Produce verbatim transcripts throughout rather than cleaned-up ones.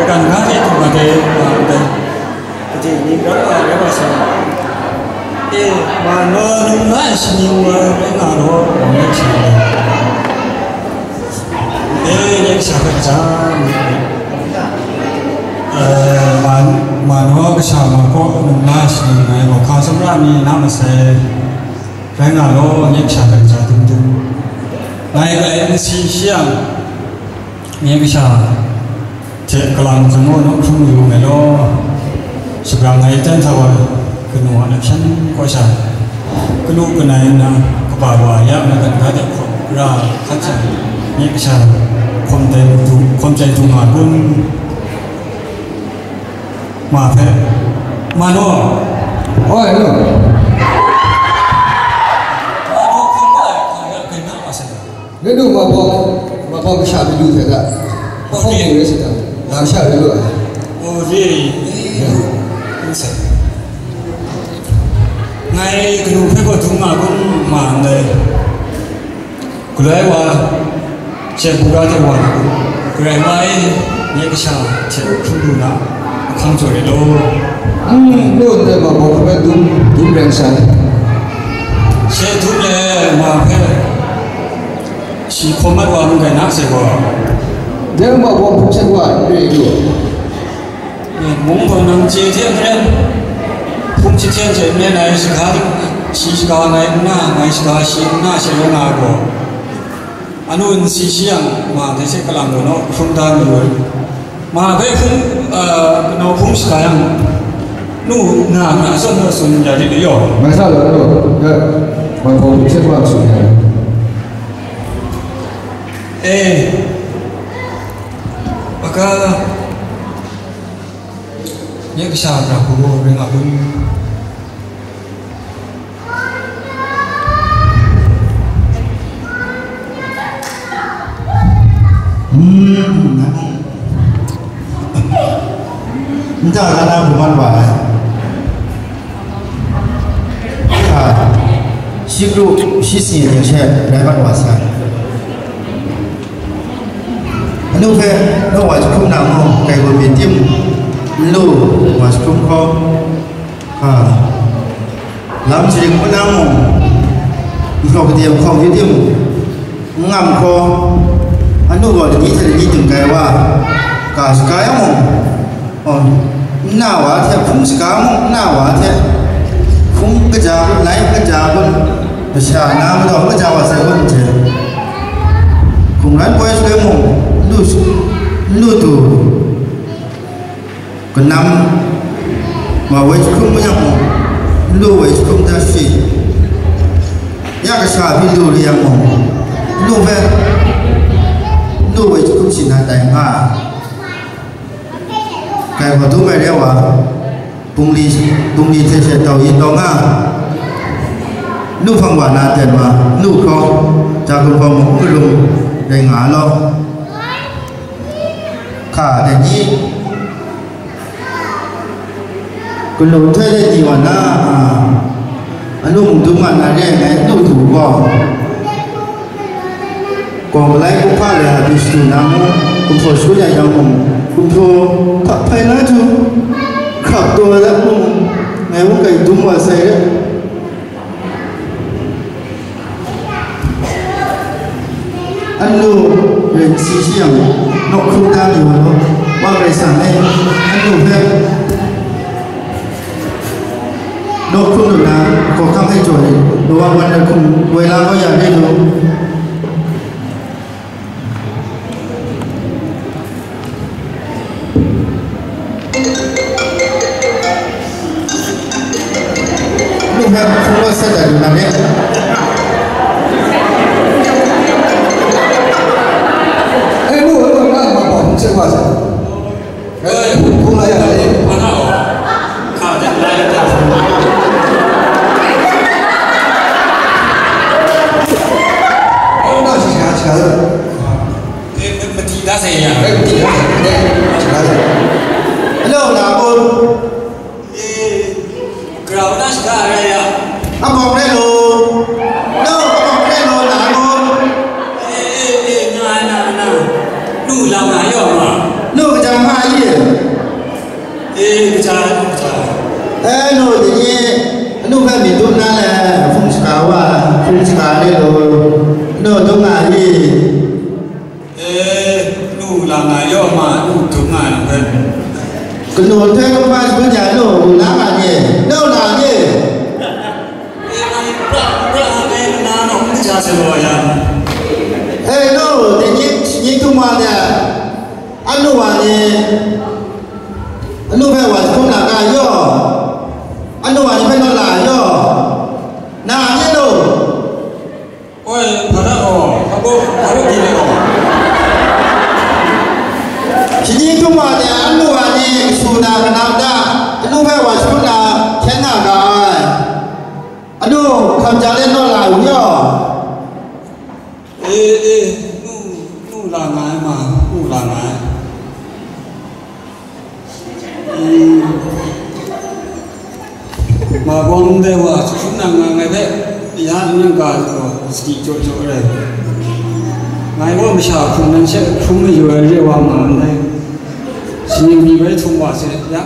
Kan ga hte hkrum ai hte, ma ndai, kaji ni rai wa, rai wa sai. E, ma naw num na ai shaning wa rai nga law, wa myit sha ai. E, nye kasha hpe kaja myit. E, ma, ma naw kasha ma kaw num na ai shaning rai wa, hka sumra mi na masai rai nga law, nye kasha hpe kaja dum dum. Ngai galai nsi shi yang, nye kasha hte kalang hkrum naw hkrum yu ai law, shabrang ai ten hta wa kanu a lam shan kaw sha, kanu kanai nna, kaba wa ya na kan ga de hkawm ra hkat sha, nye kasha hkawm tai du, hkawm tai du nga kun? Ma hpe, ma naw. Oi, hello. Ma naw hkawm ga ai hka ya kai na ma sai. Nang du ma bawng, ma bawng kasha mi lu hte da. Hkawng lu rai sa da. Na kasha rai lu ai. O, re. Ngai kanu hpe gaw dum nga kun ma ndai. Galai wa, she bura de wa, Karai wa e, nye kasha hte hkrum lu na, ahkang jaw rai law. Mm, nu ndai ma bawng hpe dum, dum reng sai. She dum le ma hpe, shi hkawm mat wa mu gai na sai gaw. Dai ma bawng hpung shat wa n re lu. Mung gaw nang chye hte maren, hpung jahten hte maren ai shaga, shi shaga ngai n na, ngai shaga shi n na, she rai nga ai gaw, anu nsi shi yang, ma dai hte kalang gaw naw hkrum da mi ai. Ma hpe hpung, a, kanaw hpung shaga yang, nu na, na tsun, na tsun ya lit yaw. Mai sa law, anu, ya, ma hpung hpung hte wa tsun ya. E, maka, Nye kasha pra hku ring a kun? Hmm, nta ga na bu man wa ai. Ka, shi kru, shi si ning she rai mat wa sai. Anu hpe, naw wa jahkum na mung, kai gun myit tim, n lu wa jahkum hkaw, a, lam sharik hpun na mung, nhtawk kade hpawng hkrit tim, n ngam hkaw, anu gaw lani hte lani ding kai wa, ga shaga yang mung, Aw, n na wa hte hpung shaga mung n na wa hte, hpung kaja kun, lai kaja kun, masha na madaw kaja wa sai kun hte, hkungran poi shaloi mung n lu, n lu du, kanam wa woi jahkum yang mung, n lu woi jahkum da shi, ya kasha hpyi lu re yang mung, n lu hpe, n lu woi jahkum shi na tai nga. Kai gaw dum ai re wa, bungli, bungli hte she tau yin tau nga, nu hpang wa na ten wa, nu hkraw, ja gun hpang mung n galum rai nga law. Hka dai ni, galu nhtoi de di wa na, a, anu mung dum nga na re ai ngai, nu du gaw. Kawng malai kumhpa re ai hpyi shadu na mung, gumhpraw shangun ya yang mung, gumhpraw hta hpai na jung, hkrap taw ai lat mung, ngai mung kai dum wa sai re. Anu ren si shi yang, nawk hkrum da mi wa law, Wa Karai Kasang e, anu hpe, Nawk hkrum lu na, hkawhkam e jaw ai, Noa wan ai hkum woi la kau ya re lu. Myihtoi hpung rawt sat dat lu na re. E, mu, e, mu, nga, nga, nga, hpung sat wa sa. E, hpung la ya, e. Hello, na kun. E, grau na shiga rai ya. Abawng rai lo. No, abawng rai lo, na kun. E, e, e, na, na, na. Nu lam na yawng ma. Nu kaja nga i? E, kaja, nu kaja. E, nu, dai ni, anu hpe myit dum na le, hpung shaga wa, hpung shaga le lo, nu dum nga i? E, nu la nga yaw ma, nu dum nga ai hpe. Kanu htoi kumhpa shagun ya nu, u la nga ni, nu la ni? E, ngai pra, pra, ngai na, na, hpung shaga se wa ya. E, nu, dai ni, ni dum wa de. Anu wa ni, anu hpe wa jahkum la ga yaw, anu wa ni hpe naw la yaw, na ni lo? Oi, hpa da gaw, hpa bo, hpa bo di le gaw. Shani htum wa de anu wa ni kashu na kanam da, anu hpe wa jahkum la hkyen na ga ai. Anu, hkam ja le naw la u yaw. E, e, nu, nu la nga ai ma, nu la nga ai. Mm. Ma bawng ndai wa, hkrum nang nga ngai hpe, ya nang ga, sadi jaw jaw rai. Ngai gaw masha hpung nan she hkrum mayu ai re wa ma ndai. Shaning mi bai htum wa se, ya.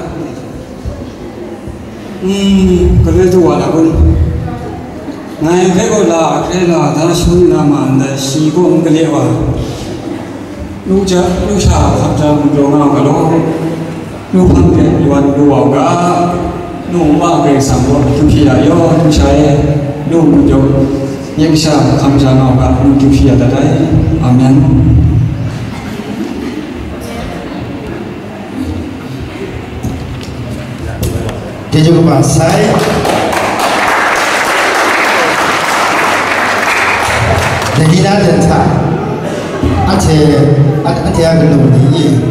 Mm, galoi du wa na kun? Ngai hpe gaw la, hkrai la, da shun na ma ndai, shi gaw n gale wa. Lu ja, lu sha, hkam ja, mung jaw nga u ga law. Lu hpang de, lu wan, lu wa u ga. Lu nma Karai Kasang gaw, hkrum hpyi ya yaw, lu sha e, lu mung jaw, nye kasha, hkam ja nga u ga, lu hkrum hpyi ya dat ai. Amen. Chyeju kaba sai. Dai ni na den hta, anhte, an-, anhte a kanu ni,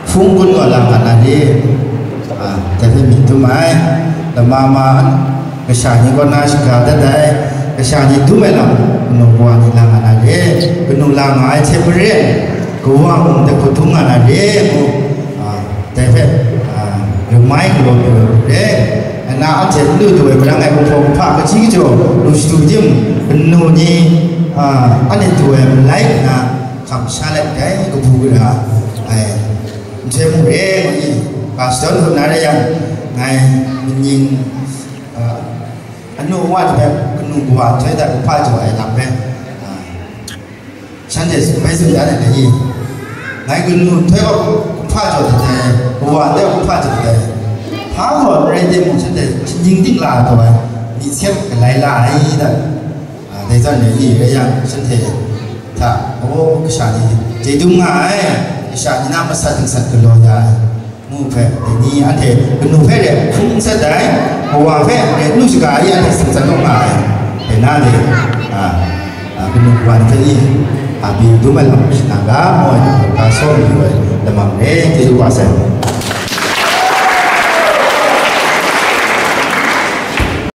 hpung gun gaw la nga na re. A, dai hpe myit dum ai. Lama ma, kasha ni kaw na shaga dat ai, kasha ni dum ai lam, kanu kawa ni la nga na re, kanu la nga ai hte maren, kawa mung de hku dum nga na re, ngu, a, dai hpe, a, ramai galaw lu ai re. Ana anhte n lu du ai marang e, kumhpaw kumhpa, kaji kajaw, lu shadu tim, kanu ni, a, anhte du ai malai nna, hkam sha let ai, kabu gara ai, nhtoi mung re, ngu i, ga shadawn hkrum na re yang, ngai, maning, a, Anu wa ni hpe kanu kawa nhtoi hta kumhpa jaw ai lam hpe, a, shanhte bai tsun dan ai ni? Ngai kanu nhtoi gaw kumhpa jaw dat ai, kawa nhtoi gaw kumhpa jaw dat ai. Hpa gaw n rai timung, shanhte htingnying dingla taw ai, myit sem galai la ai da. A, dai zawn ni rai yang, shanhte hta, aw, kasha ni chye dum nga ai, kasha ni na masat nsat galaw ya ai. Ngu hpe, dai ni anhte kanu hpe re hpung n sat ai, kawa hpe re nu shaga ai anhte tsun sat kau nga ai. Dai na de, a, a, kanu kawa ni hpe i, a, byin dum ai lam shanan ga, ngu ai, ga sawm yu ai lamang re, chyeju kaba sai.